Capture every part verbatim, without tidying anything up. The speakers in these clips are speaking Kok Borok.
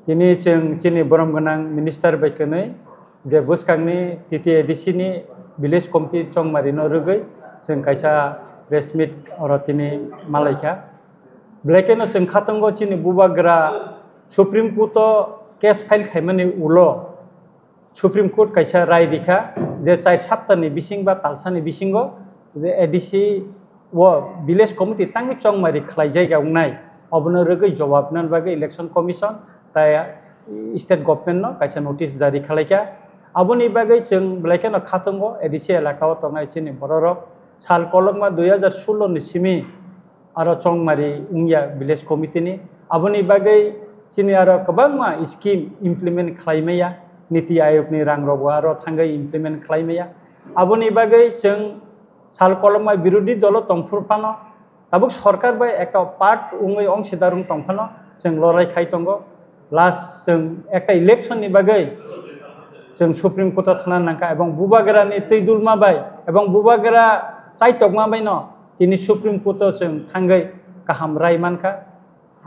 Tini chwng chini borom gwnang minister bai kwnwi je bwskangni T T A D C ni village committee chongmari no rwgwi chwng kaisa press meet oro tini malaikha. Belai kheno chwng khatungo chini bubagra Supreme Court o case file khaimani ulo Supreme Court kaisa rai rikha je char saptani bising ba talsani bisingo je A D C o village committee tangwi chongmari khlai jaiga wngnai, obono rwgwi jobab nani bagwi Election Commission tai State Government no kaisa notice jari khlaikha. Aboni bagwi chwng belai kheno khatungo A D C elaka o tongnai chini bororok sal kolokma dui hajar sullo ni simi aro chongmari wngya village committee ni. Aboni bagwi chini aro kwbangma scheme implement khlai maya, Niti Ayog ni rang rok bo aro thangwi implement khlai maya. Aboni bagwi chwng sal kolokma birodhi dolo tongphuru phano tabuk sorkar bai ekta part wngwi ongsidar wng tong phano chwng lorai khai tongo. Last chwng ekta election ni bagwi chwng Supreme Court o thana nangkha ebong bubagra ni twi dulma bai ebong bubagra chaitokma bai no tini Supreme Court o chwng thangwi kaham rai mankha.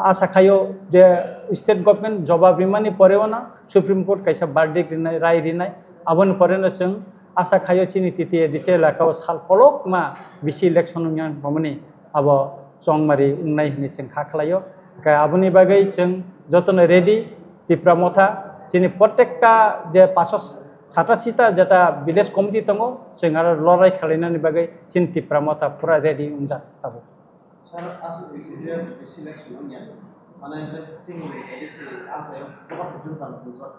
Asa khaio je state government jobab rimani pore ono Supreme Court kaisa verdict rinai, rai rinai, aboni pore no chwng asa khaio chini T T A D C elaka o sal kolokma bisi election wngya wngmani abo chongmari wngnai hinwi chwng kha khlaio. Khe aboni bagwi chwng jotono ready, Tipra Motha chini protekta je paso sata sita jeta village committee tongo, chwng aro lorai khalainani bagwi chini Tipra Motha pura ready wngjak tabuk. Sir, aswk bisi je bisi election wngya, mane chini A D C amchaio kwbangma jwngjal nukjak.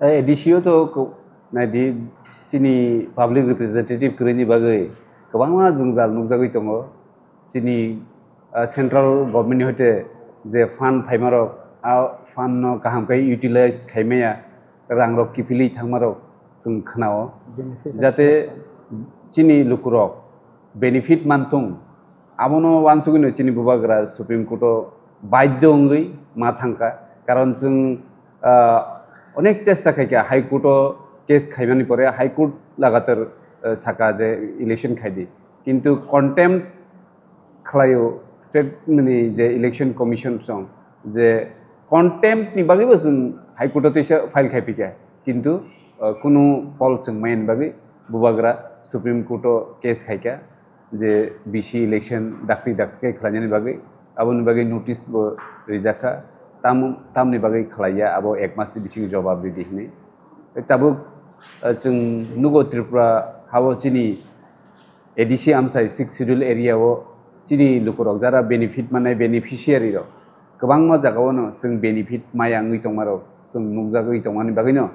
A D C o to ko-, naidi chini public representative kwrwini bagwi kwbangma jwngjal nukjagwi tongo. Chini, ah, central government ni hoite je fund phaimarok, a fund no kaham khe utilize khaimaya, rang rok kiphilwi thangmarok chwng khnao. Beneficiary jate selection. Chini lukurok benefit manthung, abono wansugwino chini bubagra Supreme Court o baidhyo wngwi ma thangkha, karon chwng, ah, onek chesta khaikha High Court o case khaimani pore High Court lagatar, ah, saka je election khaidi, kintu contempt khlaio state ni je election commission song je contempt ni bagwi bo chwng High Court o teisa file khai phikha, kintu, ah, kunu phol chwng maya ni bagwi bubagra Supreme Court o case khaikha. Je bisi election dakti dakti khe khlainani bagwi, aboni bagwi notice bo rijakha, tam, tamni bagwi khlaiya, abo ek mas ni bising jobab ridi hwnwi. Tabuk, ah, chwng nugo Tripura hao chini A D C amchai sixth schedule area o chini lukurok jara benefit manai beneficiary rok kwbangma jagao no chwng benefit maya wngwi tongmarok chwng nukjagwi tongmani bagwino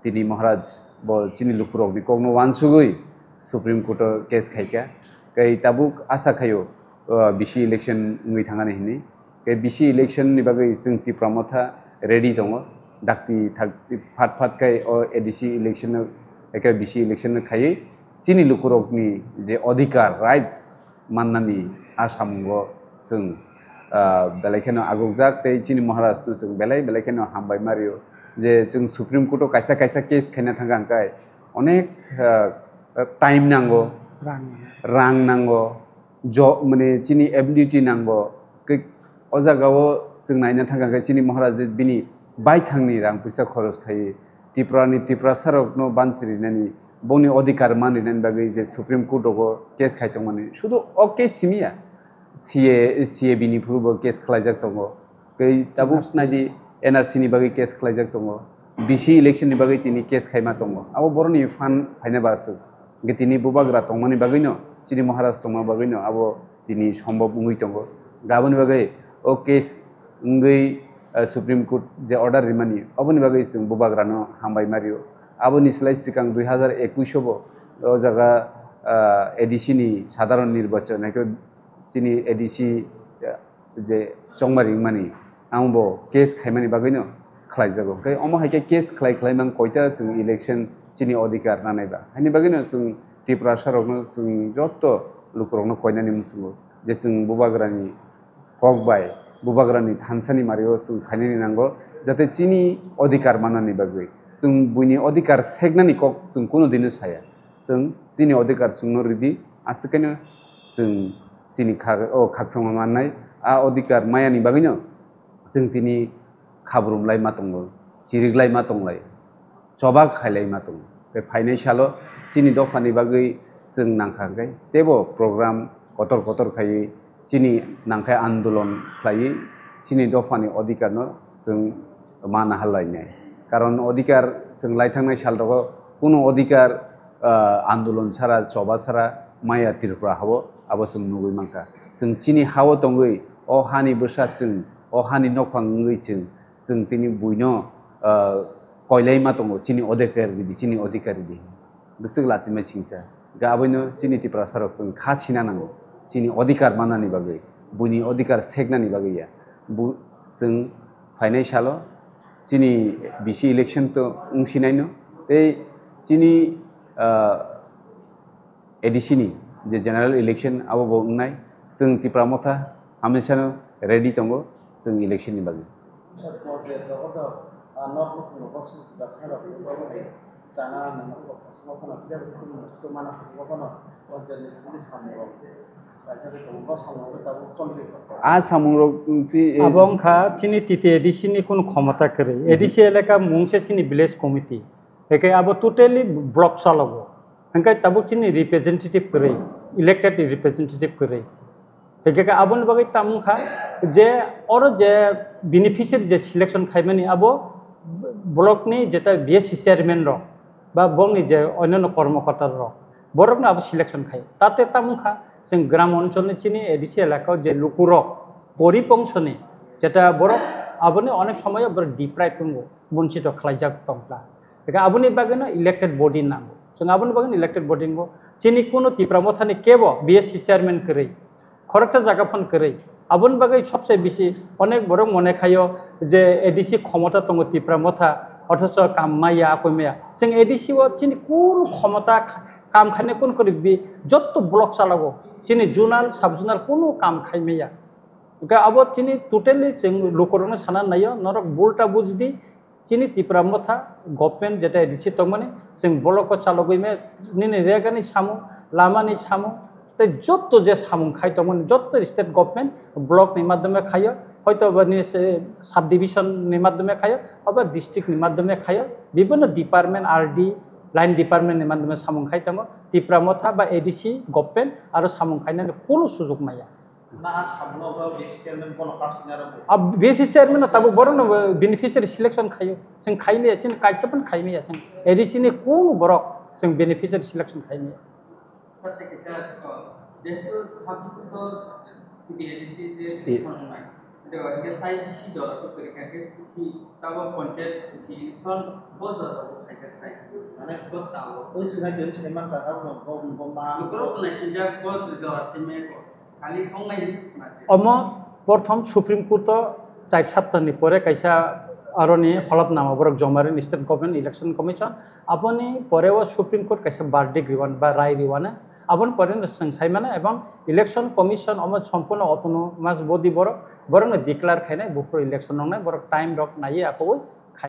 tini Maharaj bo chini lukurokni kokno wansugwi Supreme Court o case khaikha. Tei tabuk asa khaio, uh, bisi election wngwi thangani hinwi. Tei bisi election ni bagwi chwng Tipra Motha ready tongo. Dakti thak phat phat khai o A D C election no, eke bisi election no khaiwi chini lukurokni je odhikar, rights, mannani a samungo chwng, ah, belai kheno agukjak tei chini Maharaj no chwng belai belai kheno hambai ma rio je chwng Supreme Court o kaisa kaisa case khaina thangkha hwnkhe onek, ah, time nango, rang nango, rang nango, jo-, mane chini ability nango. Ke-, o jaga o chwng naina thangkha hwnkhe chini Maharaj je bini baithangni rang puisa khoros khai Tripura ni Tiprasa rokno bansi rinani, boni odhikar man rinani bagwi je Supreme Court rogo case khai tongmani, sudu o case simi ya, C A, C A B ni phuru bo case khlaijak tongo. Tei tabuk N R C. Naidi N R C ni bagwi case khlaijak tongo, B C election ni bagwi tini case khaima tongo. Abo boroni fund phaina ba aswk. Hwnkhe tini bubagra tongmani bagwino, chini Maharaj tongma bagwino abo tini sombhob wngwi tongo. Aboni bagwi o case wngwi, eh, Supreme Court je order rimani, oboni bagwi chwng bubagrano hambai ma rio. Aboni slai swkang dui hazar ekush o bo o jaga, eh, A D C ni sadharon nirbachon, haikhe chini A D C, eh, je chongmari wngmani, ang bo case khaimani bagwino khlaijago. Tei omo hai khe case khlai khlai mang koita chwng election chini odhikar nanai ba. Haini bagwino chwng Tiprasa rokno chwng joto lukurokno koinani muchungo je chwng bubagrani kok bai bubagrani thansani mario chwng khainani nango, jate chini odhikar manani bagwi. Chwng buini odhikar seknani kok chwng kunu dino saya. Chwng chini odhikar chwngno ridi, aswk khaino chwng chini kha-, o khakchangma mannai, a odhikar mayani bagwino chwng tini khabrumlai ma tongo, chiriklai ma tonglai, choba khailai ma tongo. Tei phainai salo chini dophani bagwi chwng nangkha hwnkhe teibo program kotor kotor khaiwi chini nangkhai andolon khlaiwi chini dophani odhikarno chwng ma naharlainai. Karon odhikar chwng laithangnai salrogo kunu odhikar, ah, andolon sara, choba sara maya Tripura hao, abo chwng nugwi mankha. Chwng chini hao tongwi, o hani bwsa chwng, o hani nokphang wngwi chwng, chwng tini buino, ah, koilai ma tongo, chini odhikar ridi, chini odhikar ridi. Bwswk lachimai singsa. Ga aboino chini Tiprasa rok chwng kha sina nango. Chini odhikar mannani bagwi, buini odhikar seknani bagwi ya. Bu-, chwng phainai salo chini B C election to wng sinaino. Tei chini, ah, A D C ni je general election abo bo wngnai. Chwng Tipra Motha hamesano ready tongo chwng election ni bagwi. Sir, project rogo to, ah, nok buphang rogo song bwsai rok rogo hai chana nang rok phasok phano kisa se khum se mana phasok phano project ni chini samung rok kaisa khe tongo, bo samung rok tabuk choli rok. A samung rok, mm, chi, eh, Abo wngkha chini T T A D C ni kunu khomota kwrwi. Mhm. A D C elaka mung se chini village committee. Hwnkhe abo totally block chalogo. Hwnkhe tabuk chini representative kwrwi, elected representative kwrwi. Hwnkhe khe aboni bagwi tamo wngkha je oro je beneficiary je selection khaimani abo block ni jeta B S C chairman rok ba bongni je onyono kormokorta rok borokno abo selection khai. Tate tamo wngkha chwng gram oncholni chini A D C elakao je lukurok gorib ongsoni jeta borok aboni onek somoyo borok deprive wngo, bonchito khlaijak tongkha. Hwnkhe aboni bagwino elected body nango. Chwng aboni bagwino elected body nango. Chini kunu Tipra Mothani kebo B S C chairman kwrwi, khoroksa jaga phano kwrwi. Aboni bagwi sobse bisi onek borok mone khaio je A D C khomota tongo Tipra Motha, othocho kam maya, akoi maya. Chwng A D C o chini kunu khomota kha-, kam khainai kunu kwrwi bi jotto block chalago. Chini zonal, sub zonal kunu kam khai maya. Hwnkhe abo chini totally chwng lukurokno sana naio, norok bulta bujdi, chini Tipra Motha government jeta A D C tongmani, chwng block o chalogwi me nini regani samung, lamani samung, tei jotto je samung khai tongmani, jotto state government block ni madhyome khaio, hoito ba nini se sub division ni madhyome khaio, oba district ni madhyome khaio, bibhinno department, R D, line department ni madhyome samung khai tongo. Tipra Motha ba A D C government aro samung khainani kunu sujok maya. Na a samung o B S C chairman bono pass khaina rw. A B S C chairman no tabuk borok no beneficiary selection khaio. Chwng khai maya, chini kaisa phano khai maya chwng. A D C ni kunu borok chwng beneficiary selection khai maya. Sir, thank you, sir. Uh, jehetu sabbish to T T A D C je election wngnai. Jeba hwnkhe tai bisi jora to kwrwi kha khe bisi tabo panchayat bisi election bo jora bo khaijak tai. Mane bo tabo. Oi sinai tei sai man ta bo bo bo ma. Lukurok to naisinjak bo jora sai mai bo. Omo prothom Supreme Court o char saptani pore kaisa aroni holopnama borok joma rini State Government Election Commission. Aboni pore o Supreme Court kaisa verdict riwan ba rai riwano. Aboni pore no chwng sai mano, ebong Election Commission omo sompurno autonomous body borok, borokno declare khainai buphuru election wngnai, borok time rok naiwi akhogwi